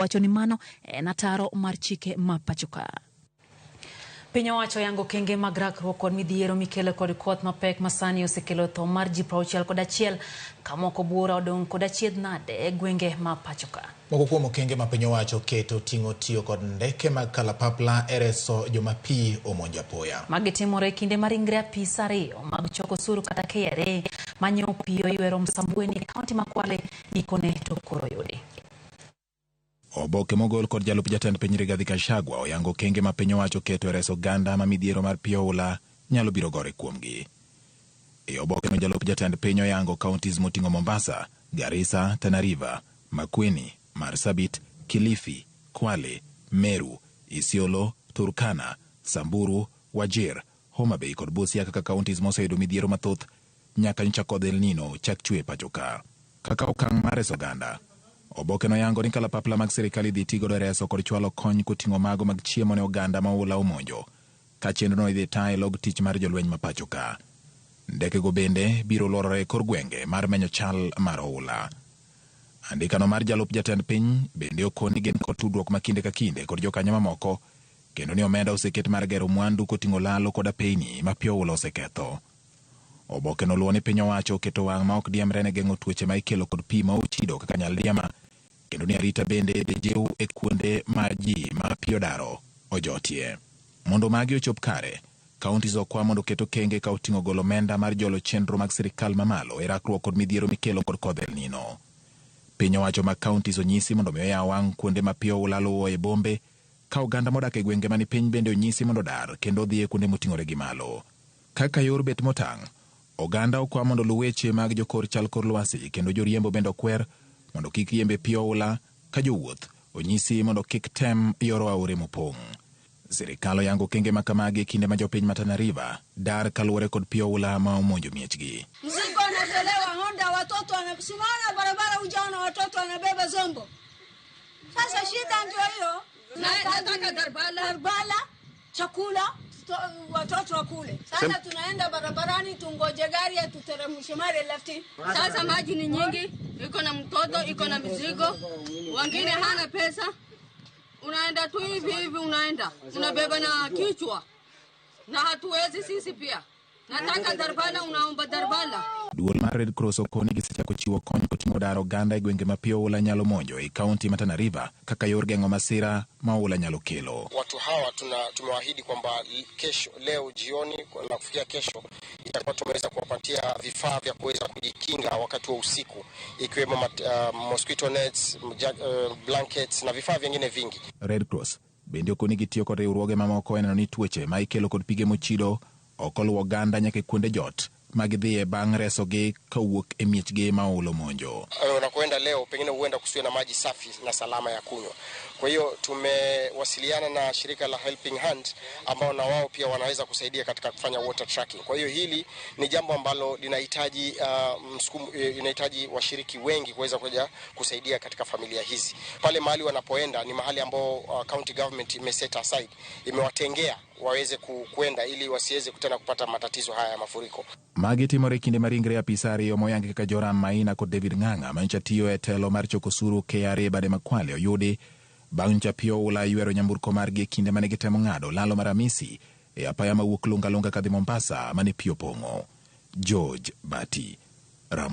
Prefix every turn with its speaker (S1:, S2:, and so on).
S1: Wacho ni mano en ataro mar chike ma pachoka. Piny owacho oyango okenge mag rakruok kod midhiero mikelo kod koth mapek masani osekelo tho mar ji 61 ka moko buora odong' kod achiedh nade e gwenge ma pachoka.
S2: Moko kuom okenge ma piny owacho oketo ting'o tiyo kod ndeke mag kalapapla e reso joma pi omonjo apoya.
S1: Magi timore e kinde ma ringre apisa ariyo mag choko osuru kata KRA manyo pi oywero Msambweni e kaunti ma Kwale gikone to koro oyudi.
S2: Oboke mogol kod jalup jatend piny Rigathi Gachagua oyango okenge ma piny owacho oketo e reso oganda ma midhiero mar pi oula nyalo biro gore kuomgi. E oboke no jalup jatend piny oyango counties moting'o Mombasa, Garissa, Tana River, Makueni, Marsabit, Kilifi, Kwale, Meru, Isiolo, Turkana, Samburu, Wajir, Homa Bay kod Busia kaka counties moseyudo midhiero mathoth nyaka nyocha kodh El Nino chak chwe pacho ka. Kaka okang' mar reso oganda, oboke noyango ni kalapapla mag sirikal idhi tigodo e reso kod chwalo kony koting'o mago mag chiemo ne oganda ma oula omonjo, ka chenrono idhi ta e log tich mar jolweny ma pacho ka. Ndekego bende biro lworore e kor gwenge mar menyo chal mar oula. Andikano mar jalup jatend piny bende okoni gin kod tudruok ma kinde ka kinde kod jokanyo mamoko kendo ni omenda oseket mar gero mwandu koting'o lalo kod apeyni ma pi oula oseketho. Oboke no luwo ni piny owacho oketo wang' ma ok diemre ne geng'o tuoche ma ikelo kod pi ma ochido kaka nyaldiema kendo ni arita bende idhi jiw e kuonde ma ji ma pi odaro ojotie. Mondo magi ochop kare, counties okwa mondo oket okenge ka oting'o golo omenda mar jolo chenro mag sirikal mamalo e rakruok kod midhiero mikelo kod kodh El Nino. Piny owacho mag counties onyisi mondo mi oyaw wang' kuonde ma pi oula luwo e bombe ka oganda modak e gwenge mani piny bende onyisi mondo odar kendo odhi e kuonde moting'ore gi malo. Kaka yor bet motang', oganda okwa mondo oluw weche mag jokor chal kor lwasi kendo joriembo bende okwer mondo kik riemb e pi oula ka jowuoth onyisi mondo kik tem yoro aore mopong'. Sirikal oyango okenge ma kamagi e kinde ma jopiny ma Tana River dar kaluwore kod pi oula ma omonjo miechgi.
S3: Mzigo anatolewa Honda, watoto wanasimama barabara, hujaona watoto wanabeba zombo. Sasa shida ndio hiyo.
S4: Nataka darbala,
S3: Darbala, chakula watoto wakule. Sasa tunaenda barabarani tungoje gari atuteremshe mare lefti.
S4: Sasa maji ni nyingi, iko na mtoto, iko na mizigo, wengine hana pesa. Unaenda tu hivi hivi, unaenda unabeba na kichwa, na hatuwezi sisi pia. Nataka darbala, unaomba darbala.
S2: Duol mar Red Cross okoni gisechako chiwo kony koting'o daro oganda e gwenge ma pi oula nyalo monjo e kaunti ma Tana River kaka yor geng'o masira ma oula nyalo kelo.
S5: Watu hawa tumewaahidi kwamba kesho, leo jioni na kufikia kesho itakuwa tumeweza kuwapatia vifaa vya kuweza kujikinga wakati wa usiku ikiwemo mosquito nets, blankets na vifaa vingine vingi.
S2: Red Cross bende okoni gitiyo kod riwruoge mamoko e neno ni tuoche ma ikelo kod pige mochido ok oluwo oganda nyaka e kuonde jot ma gidhiye bang' resogi kowuok e miechgi ma oula omonjo.
S5: Unakoenda leo pengine huenda kusiwe na maji safi na salama ya kunywa. Kwa hiyo tumewasiliana na shirika la Helping Hand ambao na wao pia wanaweza kusaidia katika kufanya water tracking. Kwa hiyo hili ni jambo ambalo linahitaji inahitaji washiriki wengi kuweza kuja kusaidia katika familia hizi. Pale mahali wanapoenda ni mahali ambao county government ime set aside, imewatengea waweze kuenda ili wasiweze tena kupata matatizo haya ya mafuriko.
S2: Magi timore e kinde ma ringre apisa ariyo moyangi kaka Joram Maina kod David Ng'ang'a manyocha tiyo e telo mar choko osuru KRA bade ma Kwale oyudi bang' nyocha pi oula ywero nyamburko margi e kinde mane gitemo ng'ado lalo mar Amisi e apaya mawuok Lunga Lunga kadhi Mombasa mane pi opong'o. George Bati, Ramo.